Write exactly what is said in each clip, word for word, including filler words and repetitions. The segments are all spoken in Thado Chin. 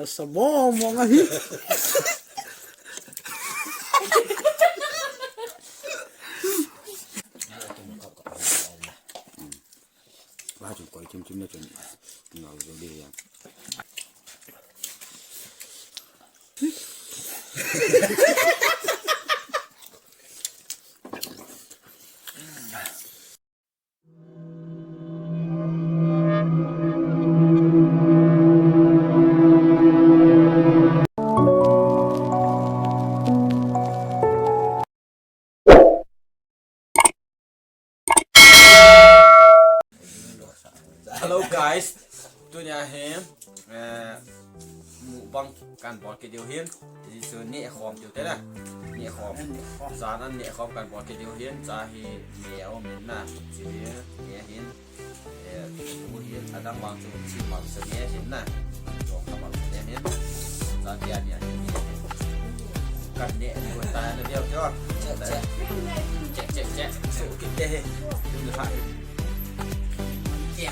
Sabong mo nga hi. Ba chun koi chim chim na chun ngal zo de ya. Hello guys, tunia hi, eh, mukbang kan bol kit diu hin, hichu neh khom diu te na, neh khom, jan an neh khom kan bol kit diu hin, cha hi neh a um in na, chi hi neh hin, eh, u hin, adang vang chu chi mang sa neh hin na, jong kha mang sa neh hin, cha tia neh hin neh hin. Kan neh ni ko ta na viau tio. Che, che. Che, che, che. Che, okay, che he. Dum ha. Che.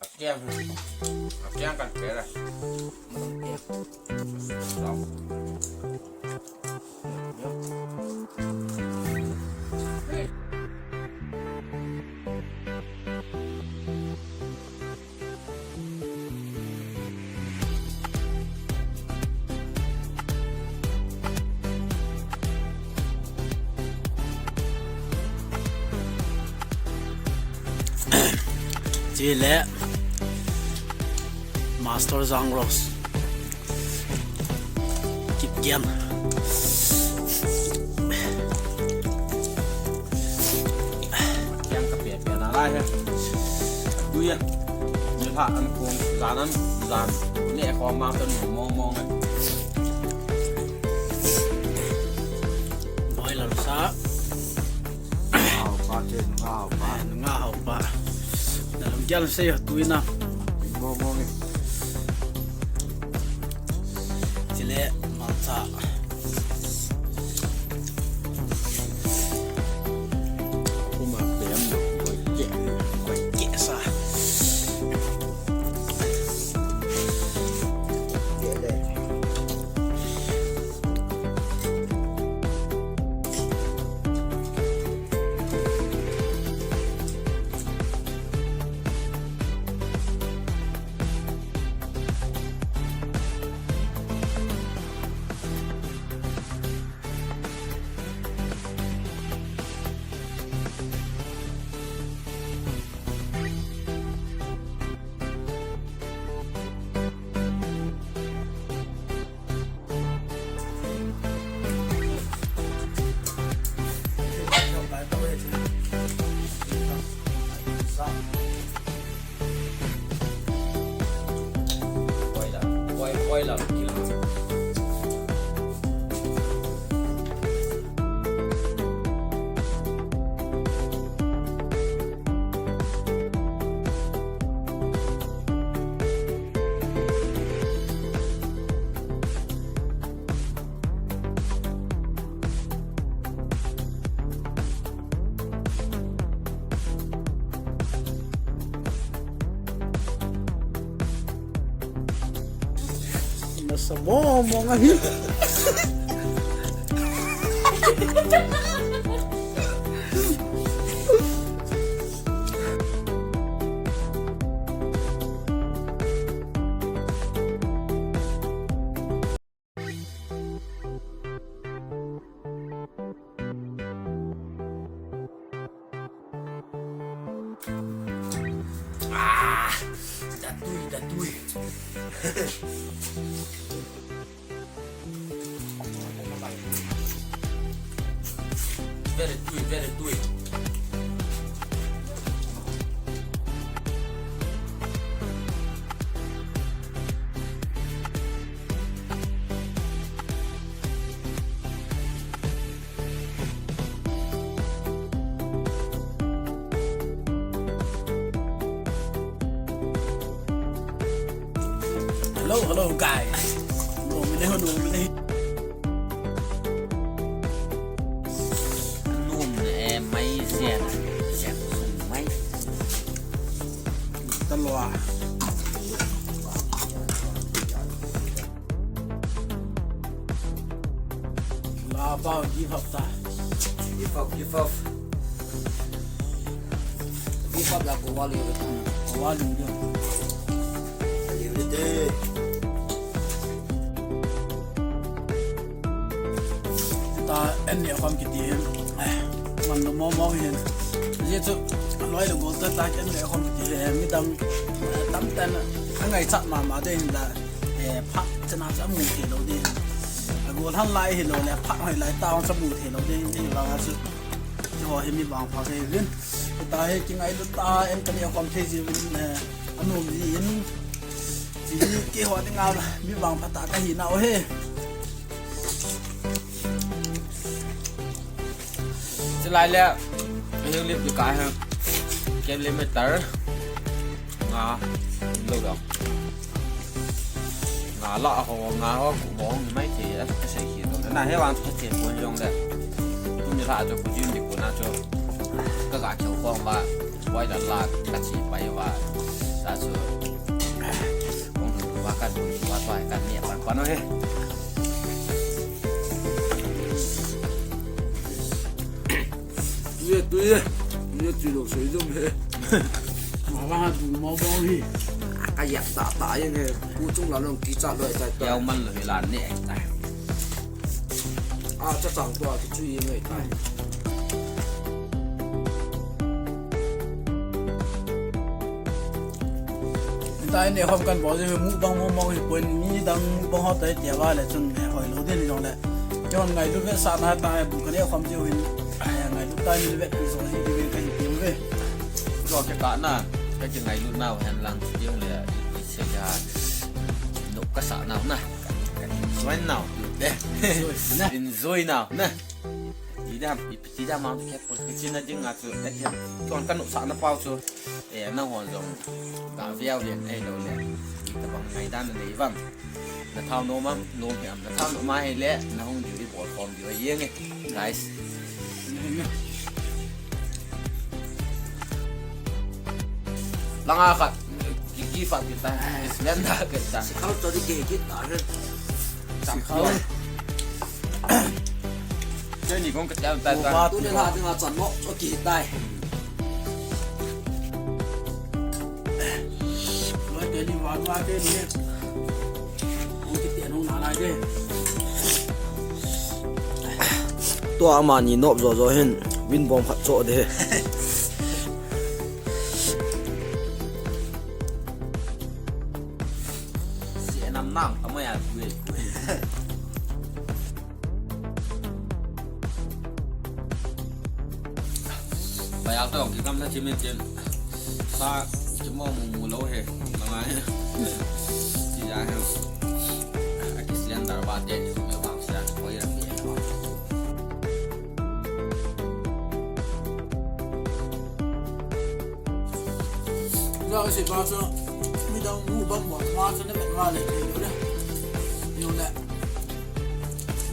Akiang, akiang kan kera. Chule Master Jangros. Kipgen. Kiang ka pia pia na lai he. Tui a. Ni pha an kong jan an jan. Ne kong ma tan mong mong. Boiler sa. Haupa te, nunga haupa. Nunga haupa. Na lung gel sei tui na. Mong mong ni. Chule malcha. Kuma pem koi ke, koi ke sa. Sa mong mong ahi. Ah, da tui, da tui. Very tui, very tui. Hello, hello, guys. Nom le, nom le. Nom le, mai zen, zen sung mai. Talua. La ba give up ta. Give up, give up. Give up la ko wa le. Ko wa le. Aliu le de. Ta en le khom kiti hin. Eh, man no mo mo hin. Ye chu loi le gol ta ta en le khom kiti hin. Mi dang, eh, tam tan a ngaichat mama de hin la. Eh, phat chana chu amu thei lou ding. A gol han lai hilou le, phat hoi lai ta hon chu amu thei lou ding, ti vang a chu. Chu ho hi mi vangpha thei vin. Ta hi kingailut ta, en kani a khom thei ji vin, eh, anom ji in. Chi hi keiho dinga mi vangpha ta kahi nau hi. Chulai le, heng lip di ka he. Kem lip me tar. Nga, lo lo. Nga la ho, nga ho, ku mo, mai te, a, ka sei ki lo. Na he wan ka che ko jong le. Tu ni la jo ku jin di ku na jo. Ka ga cho ko ba. Wai la la, ka chi pai ba. Sa su. Kong tu ba ka du ba ba ka ni pa pa no he. Tuye, tuye. Tuye, tuye, lo, sei dum he. Ma ba ha du mo bo hi. Ka yak ta ta yen he. Ku chung la long ki cha lo tai tai. Yau man lo hi la ne tai. A, cha chang tua ki chu yi noi tai. Tua hi ne khom kan bol ji mukbang mo mo hi pon mi dang mukbang ho tai tia va le chun ne hoi lo din jong le. Chon ngailut vetsahna ta he bu ka ne khom ji hin. Ai, ngailut ta ni le vet pi so ji di ve ka hi ti ve. Lo ke ka na, ka kingailut nau hen lang ti le i se ja. No ka sa nau na. Enjoy nau. De. Enjoy na. Enjoy nau na. Ti da, ti da ma ke ko. Ti na ding a chu. Kon ka nopsahna pau chu. Eh, nahon jong ka viau len ei lo le. Tabang ngaidan nei vang. Na thau nom am, nom hi am. Na thau nom a hi le, na hung diu i bol khom diu a yeng e. Guys. Langa khat, ki, ki fat kita. Slender kita. Sikhal to di ke kita. Sikhal. Chani kong ka tau tai tai. Tu le la dinga chan mo, cho ki tai. Lo ke ni wa wa ke ni. Ong ki te nong na na ke. Tua ama ni nop jo jo hin, win bom khat cho de. Si enam nang, amaya kue. Bayal to, ki kam na chimin chin. Sa, chimo mu mu lo he. Langa he. Ti ja he. A ki slender ba te ni me bang sa. Koi ra ki. Lo si ba so. Mi dang mu bang mo. Ma so ne me ma le. Yo le.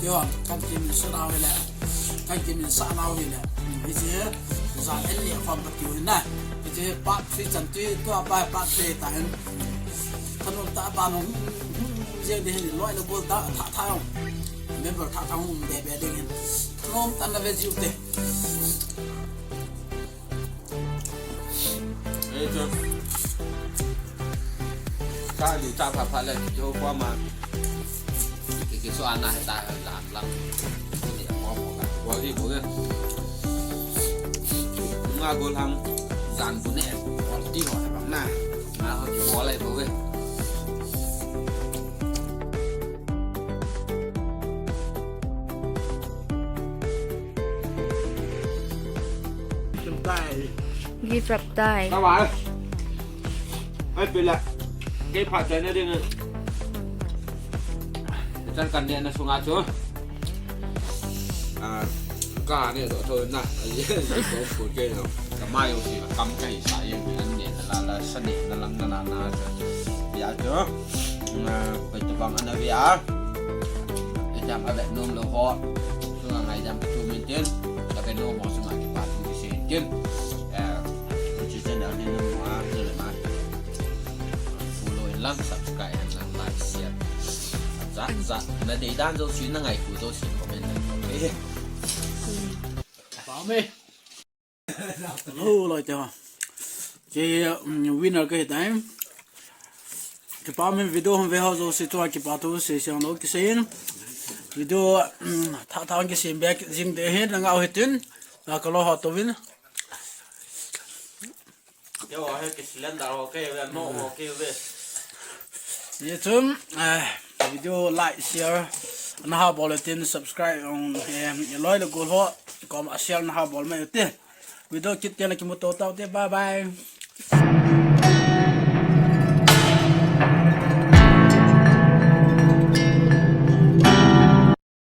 Yo, kan ki mi so na le. Kan ki min sa nau hi le. Hi che, za en le khom ka tiu hin na. Hi che, part three chan tui, tua pa part three ta hin. Kan um ta pa no, hmm, hmm, Jeng de hin loi le gol ta tha tha. Member tha tha hung be be ding hin. Nom tan na ve jiu te. Ei chu. Cha liu cha pha pha le chu pa ma. Ke ke so ana he ta la lang. Ko ni ko ko ka. Ko ri ko ke. Nga gol hang jan bu ne. Ko ti ho bang na. Nga ho ko lai ko ke. Give up tai. Ka wa. Ai pe la. Ke pha tai na ding. Chan kan ne na sunga chu. Ah, ka ne do tho na. Ai ko ko ke no. Ka mai u si la kam kai sa yen an ne na la la sa ne na lang na na na. Ya chu. Na ko to bang ana via. Ijam a vet nom lou ho. Sunga ngai jam tu min tin. Ka vet nom ho sunga kipa thu kisei tin. Eh, ko chi channel ni nom a ni le ma. Follow in lang, subscribe in lang, like, share. Za, za, na dei dan jouse, na ngaito jouse, comment in lang. Okay. Pame. Hello, loi te ho. Ke, um, winner ke time. Kipa min video hung ve ho jouse chu kipa thu sei siang lou kisei in. Video, um, tha tha kisei bek jing de hin na ngau hitin. Na ka lo ho to win. Yo, he ke cylinder ho ke ve, no ho ke ve. Ye chun, eh, video like, share, na ha bol tin, subscribe, um, eh, ye loi le gol ho, kom a share na ha bol mai te. Video kit ke na kimu to tau te, bye bye.